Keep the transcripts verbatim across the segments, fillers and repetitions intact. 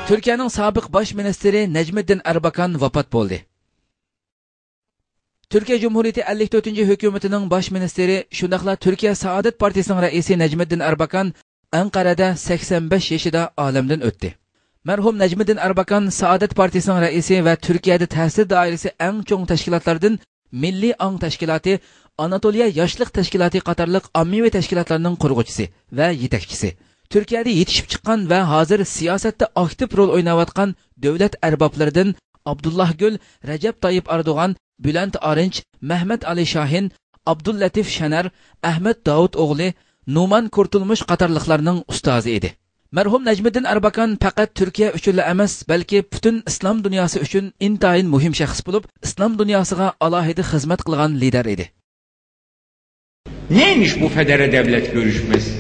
تۈركىيەنىڭ سابىق باش مىنىستىرى نەجمىدىن ئەرباكان ۋاپات بولدى. تۈركىيە جۇمھۇرىيىتى ئەللىك تۆتىنچى ھۆكۈمىتىنىڭ باش مىنىستىرى، شۇنداقلا تۈركىيە سائادەت پارتىيىسىنىڭ رەئىسى نەجمىدىن ئەرباكان ئەنقەرەدە سەكسەن بەش يېشىدا ئالەمدىن ئۆتتى. مەرھۇم نەجمىدىن ئەرباكان سائادەت پارتىيىسىنىڭ رەئىسى ۋە تۈركىيەدە تەسىر دائىرىسى ئەڭ چوڭ تەشكىلاتلاردىن مىللىي ئاڭ تەشكىلاتى، ئاناتولىيە ياشلىق تەشكىلاتى قاتارلىق ئاممىۋى تەشكىلاتلارنىڭ قۇرغۇچىسى ۋە يېتەكچىسى. تۈركىيەدە يېتىشىپ چىققان ۋە ھازىر سىياسەتتە ئاكتىپ رول ئويناۋاتقان دۆلەت ئەربابلىرىدىن ئابدۇللا گۈل، رەجەپ تايىپ ئەردوغان، بۈلەنت ئارىنچ، مەھمەت ئالى شاھىن، ئابدۇللەتىف شەنەر، ئەھمەت داۋۇت ئوغلى، نۇمان كۇرتۇلمۇش قاتارلىقلارنىڭ ئۇستازى ئىدى. مەرھۇم نەجمىدىن ئەرباكان پەقەت تۈركىيە ئۈچۈنلا ئەمەس، بەلكى پۈتۈن ئىسلام دۇنياسى ئۈچۈن ئىنتايىن مۇھىم شەخس بولۇپ، ئىسلام دۇنياسىغا ئالاھىدە خىزمەت قىلغان لىدەر ئىدى. Neymiş bu federe devlet görüşmesi?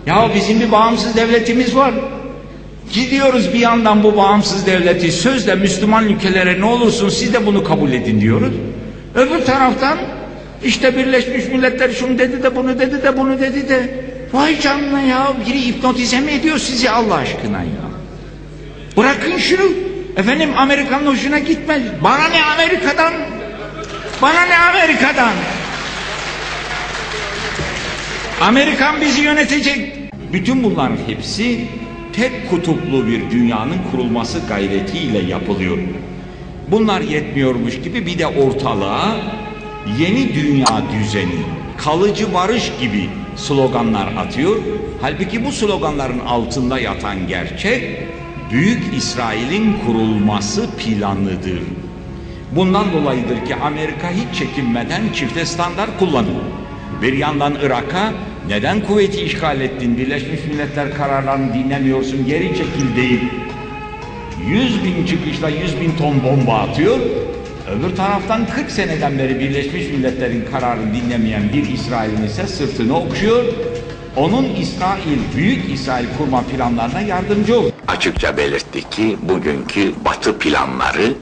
Ya bizim bir bağımsız devletimiz var. Gidiyoruz bir yandan bu bağımsız devleti sözle Müslüman ülkelere ne olursun siz de bunu kabul edin diyoruz. Öbür taraftan işte Birleşmiş Milletler şunu dedi de bunu dedi de bunu dedi de. Vay canına ya, biri hipnotize mi ediyor sizi Allah aşkına ya? Bırakın şunu. Efendim, Amerika'nın hoşuna gitmez. Bana ne Amerika'dan? Bana ne Amerika'dan? Amerikan bizi yönetecek. Bütün bunların hepsi tek kutuplu bir dünyanın kurulması gayretiyle yapılıyor. Bunlar yetmiyormuş gibi bir de ortalığa yeni dünya düzeni, kalıcı barış gibi sloganlar atıyor. Halbuki bu sloganların altında yatan gerçek Büyük İsrail'in kurulması planıdır. Bundan dolayıdır ki Amerika hiç çekinmeden çifte standart kullanıyor. Bir yandan Irak'a neden kuvveti işgal ettin, Birleşmiş Milletler kararlarını dinlemiyorsun, geri çekil deyip yüz bin çıkışla yüz bin ton bomba atıyor. Öbür taraftan kırk seneden beri Birleşmiş Milletler'in kararını dinlemeyen bir İsrail'in ise sırtını okşuyor. Onun İsrail, büyük İsrail kurma planlarına yardımcı oluyor. Açıkça belirtti ki bugünkü Batı planları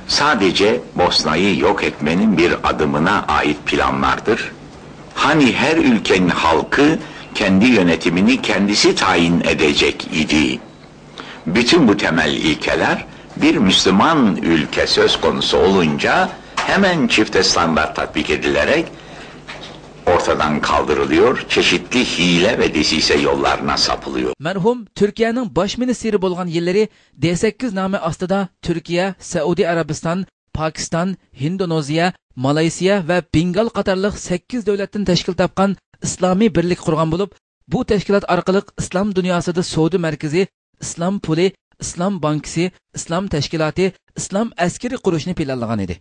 sadece Bosna'yı yok etmenin bir adımına ait planlardır. Hani her ülkenin halkı kendi yönetimini kendisi tayin edecek idi. Bütün bu temel ilkeler bir Müslüman ülke söz konusu olunca hemen çifte standart tatbik edilerek ortadan kaldırılıyor, çeşitli hile ve desise yollarına sapılıyor. مەرھۇم تۈركىيەنىڭ باش مىنىستىرى بولغان يىللىرى دې سەككىز نامى ئاستىدا تۈركىيە، سەئۇدى ئەرەبىستان، پاكىستان، ھىندونېزىيە، مالايسىيە ۋە بېنگال قاتارلىق سەككىز دۆلەتتىن تەشكىل تاپقان ئىسلامىي بىرلىك قۇرغان بولۇپ، بۇ تەشكىلات ئارقىلىق ئىسلام دۇنياسىدا سودا مەركىزى، ئىسلام پۇلى، ئىسلام بانكىسى، ئىسلام تەشكىلاتى، ئىسلام ئەسكىرى قۇرۇشنى پىلانلىغان ئىدى.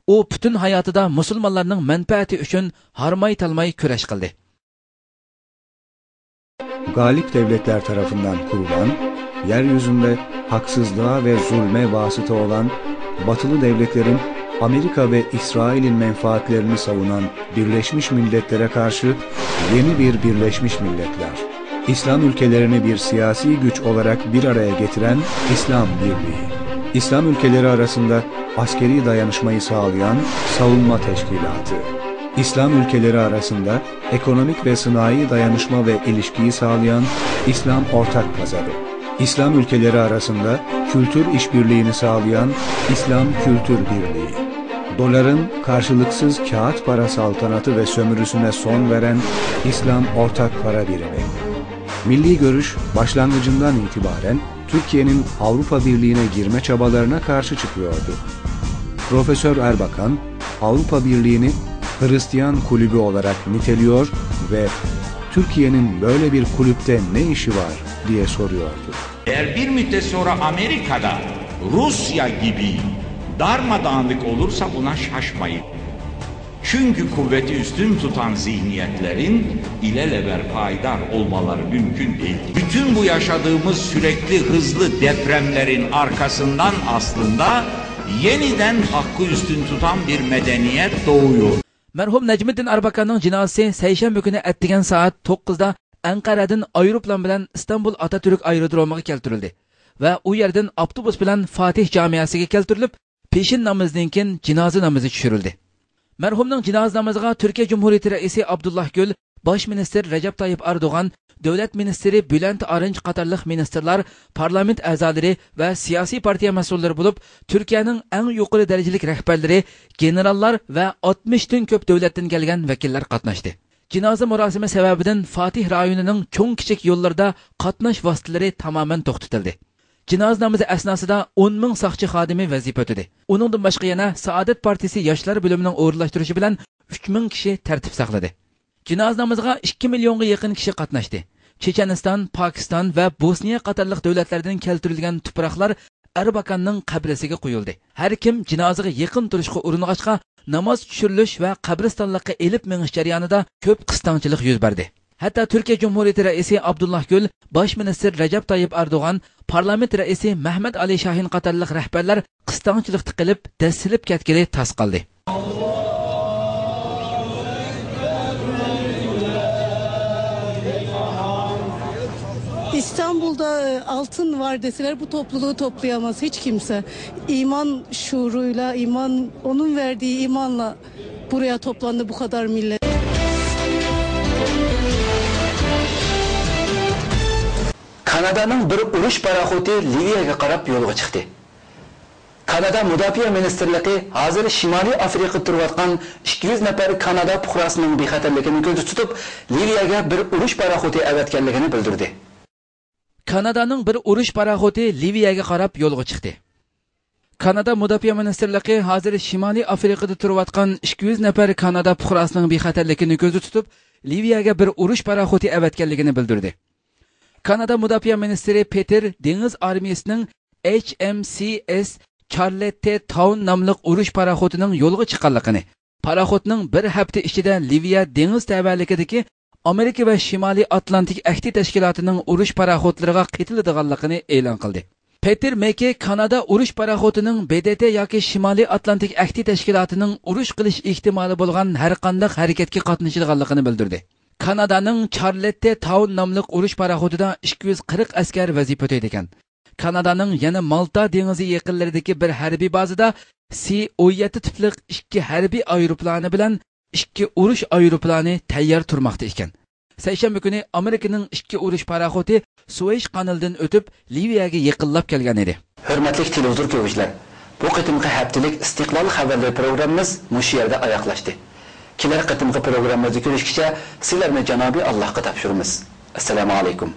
ئۇ پۈتۈن ھاياتىدا مۇسۇلمانلارنىڭ مەنپەئەتى ئۈچۈن ھارماي-تالماي كۈرەش قىلدى. Galip devletler tarafından kurulan, yeryüzünde haksızlığa ve zulme vasıta olan batılı devletlerin Amerika ve İsrail'in menfaatlerini savunan Birleşmiş Milletler'e karşı yeni bir Birleşmiş Milletler. İslam ülkelerini bir siyasi güç olarak bir araya getiren İslam Birliği. İslam ülkeleri arasında askeri dayanışmayı sağlayan savunma teşkilatı. İslam ülkeleri arasında ekonomik ve sınai dayanışma ve ilişkiyi sağlayan İslam Ortak Pazarı. İslam ülkeleri arasında kültür işbirliğini sağlayan İslam Kültür Birliği. Doların karşılıksız kağıt para saltanatı ve sömürüsüne son veren İslam Ortak Para Birimi. Milli görüş başlangıcından itibaren Türkiye'nin Avrupa Birliği'ne girme çabalarına karşı çıkıyordu. Profesör Erbakan, Avrupa Birliği'ni Hristiyan kulübü olarak niteliyor ve "Türkiye'nin böyle bir kulüpte ne işi var?" diye soruyordu. Eğer bir müddet sonra Amerika'da Rusya gibi darmadağınlık olursa buna şaşmayın. Çünkü kuvveti üstün tutan zihniyetlerin ilelebet payidar olmaları mümkün değil. Bütün bu yaşadığımız sürekli hızlı depremlerin arkasından aslında yeniden hakkı üstün tutan bir medeniyet doğuyor. مەرھۇم نەجمىدىن ئەرباكاننىڭ جىنازىسى سەيشەنبە كۈنى ئەتىگەن سائەت توققۇزدا ئەنقەرەدىن ئايروپىلان بىلەن ئىستانبۇل ئاتاتۈرك ئايرودرومىغا كەلتۈرۈلدى ۋە ئۇ يەردىن ئاپتوبۇس بىلەن فاتىھ جامىئەسىگە كەلتۈرۈلۈپ، پېشىن نامىزىدىن كېيىن جىنازا نامىزى چۈشۈرۈلدى. مەرھۇمنىڭ جىنازا نامىزىغا تۈركىيە جۇمھۇرىيىتى رەئىسى ئابدۇللا گۈل، باش مىنىستىر رەجەپ تايىپ ئەردوغان، دۆلەت مىنىستىرى بۈلەنت ئارىنچ قاتارلىق مىنىستىرلار، پارلامېنت ئەزالىرى ۋە سىياسىي پارتىيە مەسئۇللىرى بولۇپ، تۈركىيەنىڭ ئەڭ يۇقىرى دەرىجىلىك رەھبەرلىرى، گېنېراللار ۋە ئاتمىشتىن كۆپ دۆلەتتىن كەلگەن ۋەكىللەر قاتناشتى. جىنازا مۇراسىمى سەۋەبىدىن فاتىھ رايونىنىڭ چوڭ كىچىك يوللىرىدا قاتناش ۋاسىتىلىرى تامامەن توختىتىلدى. جىنازا نامىزى ئەسناسىدا ئون مىڭ ساقچى خادىمى ۋەزىپە ئۆتىدى. ئۇنىڭدىن باشقا يەنە سائادەت پارتىيىسى ياشلار بۆلۈمىنىڭ ئورۇنلاشتۇرۇشى بىلەن ئۈچ مىڭ كىشى تەرتىپ ساقلىدى. جىنازا نامىزىغا ئىككى مىليونغا يېقىن كىشى قاتناشتى. چېچەنىستان، پاكىستان ۋە بوسنىيە قاتارلىق دۆلەتلەردىن كەلتۈرۈلگەن تۇپراقلار ئەرباكاننىڭ قەبرىسىگە قويۇلدى. ھەر كىم جىنازىغا يېقىن تۇرۇشقا ئۇرۇنغاچقا، ناماز چۈشۈرۈلۈش ۋە قەبرىستانلىققا ئېلىپ مېڭىش جەريانىدا كۆپ قىستاڭچىلىق يۈز بەردى. ھەتتا تۈركىيە جۇمھۇرىيىتى رەئىسى ئابدۇللا گۈل، باش مىنىستىر رەجەپ تايىپ ئەردوغان، پارلامېنت رەئىسى مەھمەت ئالى شاھىن قاتارلىق رەھبەرلەر قىستاڭچىلىقتا قېلىپ، دەسسىلىپ كەتكىلى تاس قالدى. İstanbul'da e, altın var deseler bu topluluğu toplayamaz hiç kimse. İman şuuruyla, iman, onun verdiği imanla buraya toplandı bu kadar millet. كانادانىڭ بىر ئۇرۇش پاراخوتى لىۋىيەگە قاراپ يولغا چىقتى. كانادا مۇداپىئە مىنىستىرلىقى ھازىر شىمالىي ئافرىقىدا تۇرۇۋاتقان ئىككى يۈز نەپەر كانادا پۇقراسىنىڭ بىخەتەرلىكىنى كۆزدە تۇتۇپ، لىۋىيەگە بىر ئۇرۇش پاراخوتى ئەۋەتكەنلىكىنى بىلدۈردى. كانادانىڭ بىر ئۇرۇش پاراخوتى لىۋىيەگە قاراپ يولغا چىقتى. كانادا مۇداپىئە مىنىستىرلىقى ھازىر شىمالىي ئافرىقىدا تۇرۇۋاتقان ئىككى يۈز نەپەر كانادا پۇقراسىنىڭ بىخەتەرلىكىنى كۆزدە تۇتۇپ، لىۋىيەگە بىر ئۇرۇش پاراخوتى ئەۋەتكەنلىكىنى بىلدۈردى. كانادا مۇداپىئە مىنىستىرى پېتېر دېڭىز ئارمىيىسىنىڭ ئېچ ئېم سى ئېس چارلېتتې تاون ناملىق ئۇرۇش پاراخوتىنىڭ يولغا چىققانلىقىنى، پاراخوتنىڭ بىر ھەپتە ئىچىدە لىۋىيە دېڭىز تەۋەلىكىدىكى ئامېرىكا ۋە شىمالىي ئاتلانتىك ئەھدى تەشكىلاتىنىڭ ئۇرۇش پاراخوتلىرىغا قېتىلىدىغانلىقىنى ئېلان قىلدى. پېتېر مېكى كانادا ئۇرۇش پاراخوتىنىڭ بې دې تې ياكى شىمالىي ئاتلانتىك ئەھدى تەشكىلاتىنىڭ ئۇرۇش قىلىش ئېھتىمالى بولغان ھەرقانداق ھەرىكەتكە قاتنىشىدىغانلىقىنى بىلدۈردى. كانادانىڭ چارلېتتې تاون ناملىق ئۇرۇش پاراخوتىدا ئىككى يۈز قىرىق ئەسكەر ۋەزىپە ئۆتەيدىكەن. كانادانىڭ يەنە مالتا دېڭىزى يېقىنلىرىدىكى بىر ھەربىي بازىدا سى ئون يەتتە تىپلىق ئىككى ھەربىي ئايروپىلانى بىلەن ئىككى ئۇرۇش ئايروپىلانى تەييار تۇرماقتا ئىكەن. سەيشەنبە كۈنى ئامېرىكىنىڭ ئىككى ئۇرۇش پاراخوتى سۇۋەيش قانىلىدىن ئۆتۈپ، لىۋىيەگە يېقىنلاپ كەلگەن ئىدى. ھۆرمەتلىك تېلېۋىزور كۆرگۈچىلەر، بۇ قېتىمقى ھەپتىلىك ئىستىقلال خەۋەرلىرى پروگراممىمىز مۇشۇ يەردە ئاياغلاشتى. كېلەر قېتىمقى پروگراممىمىزدا كۆرۈشكىچە، سىلەرنى جانابى ئاللاھقا تاپشۇرىمىز. ئەسسالامۇ ئەلەيكۇم.